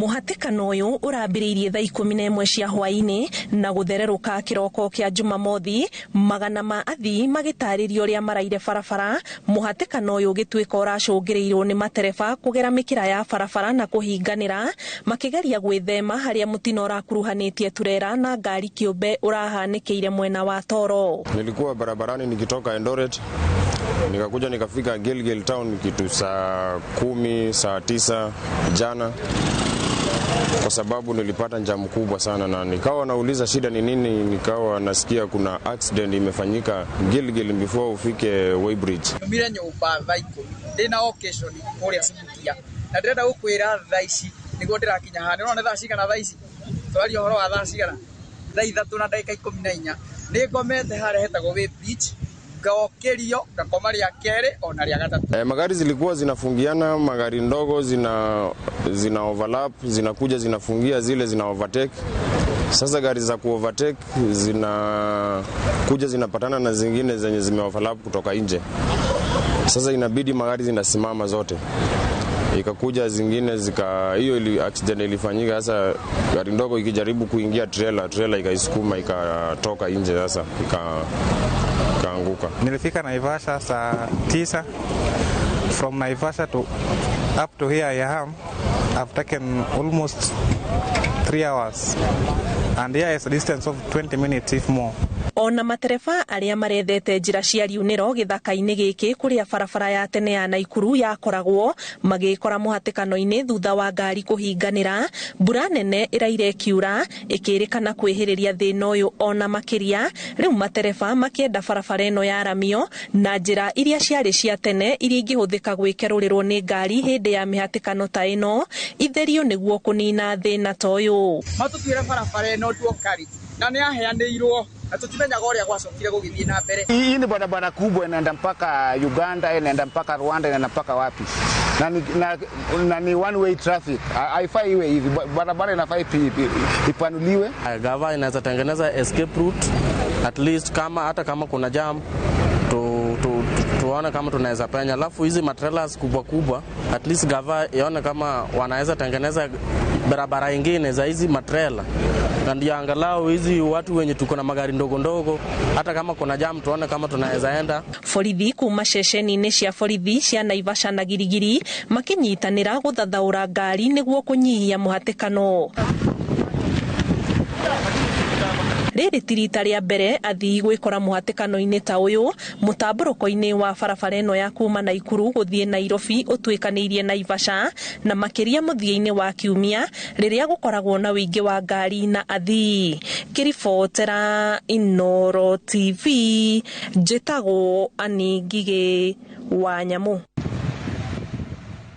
Mũhatĩkano ũyũ ũrambĩrĩirie thaa 11 cia hwaĩ-inĩ na gũthererũka kĩroko kĩa Jumamothi, magana ma athii magĩtarĩria ũrĩa maraire barabara. Mũhatĩkano ũyũ ũgĩtuĩka ũracũngĩrĩirwo nĩ matereba kũgera mĩkĩra ya barabara na kũhinganĩra, makĩgeria gwĩthema harĩa mũtino ũrakuruhanĩtie turera na ngari kĩũmbe ũrahanĩkĩire mwena wa Toro. Nilikuwa barabarani nikitoka Eldoret, nikakuja nikafika Gilgil town kitu saa 10, saa 9 jana, kwa sababu nilipata njamu kubwa sana na nikawa nauliza shida ni nini, nikawa nasikia kuna accident imefanyika Gilgil before ufike Weighbridge. Mire nyumba thaa 10 ndina occasion kuria Subukia na ndirenda gukwira thaa ici niguo ndirakinya haha. Nĩũrona thaa cigana thaa ici? Twaria ũhoro wa thaa cigana? Thaa 3:14. Nĩ ngomete harĩa hetagwo Weighbridge, ngaokerio ngakoma rĩa kerĩ ona rĩa gatatũ. Magari zilikuwa zinafungiana, magari ndogo zina overlap, zinakuja zinafungia zile zina overtake. Sasa gari za ku overtake zinakuja zinapatana na zingine zenye zime overlap kutoka nje. Sasa inabidi magari zinasimama zote. Ikakuja zingine zika, hiyo accident ilifanyika. Sasa gari ndogo ikijaribu kuingia trailer ikaisukuma ikatoka nje, sasa ikaanguka. Nilifika Naivasha saa 9. From Naivasha to up to here I am, I've taken almost 3 hours. And here is a distance of 20 minutes if more. Ona matereba arĩa marethete njĩra cia riunĩro gĩthaka-inĩ gĩkĩ kũrĩa barabara ya tene ya Naikuru yakoragwo magĩkora mũhatĩkano-inĩ thutha wa ngari kũhinganĩra. Mbura nene ĩraire ĩkiura ĩkĩrĩkana kwĩhĩrĩria thĩna ũyũ ona makĩria. Rĩu matereba makĩenda barabara ĩno yaramio na njĩra iria ciarĩ cia tene iria ingĩhũthĩka gwĩkerũrĩrwo nĩ ngari hĩndĩ ya mĩhatĩkano ta ĩno itherio nĩguo kũnina thĩna ta ũyũ. Matũtuĩre barabara ĩno nduokari na nĩ yaheanĩirwo na tutimenyaga ũrĩa gwacokire gũgĩthiĩ na mbere. Hii ni barabara kubwa inaenda mpaka Uganda, inaenda mpaka Rwanda, inaenda mpaka wapi. Na ni one way traffic. Haifai iwe hivi. Barabara inafaa ipanuliwe. Gava inaweza tengeneza escape route at least, kama hata kama kuna jam tuone kama tunaweza penya. Alafu hizi matrailers kubwa kubwa at least gava ione kama wanaweza tengeneza barabara nyingine za hizi matrela, na ndio angalau hizi watu wenye tuko na magari ndogo ndogo hata kama kuna jam tuone kama tunaweza enda. Borithi kuma ceceni-inĩ cia borithi cia Naivasha na Girigiri makinyitanĩra gũthathaũra ngari nĩguo kũnyihia mũhatĩkano. Rĩrĩ ti rita rĩa mbere athii gwĩkora mũhatĩkano-inĩ ta ũyũ mũtambũrũko-inĩ wa barabara ĩno ya kuma Naikuru gũthiĩ Nairobi ũtuĩkanĩirie Naivasha, na makĩria mũthia-inĩ wa kiumia rĩrĩa gũkoragwo na ũingĩ wa ngari na athii. Ngĩribotera Inooro TV, njĩtagwo Annie Ngigĩ wa Nyamũ.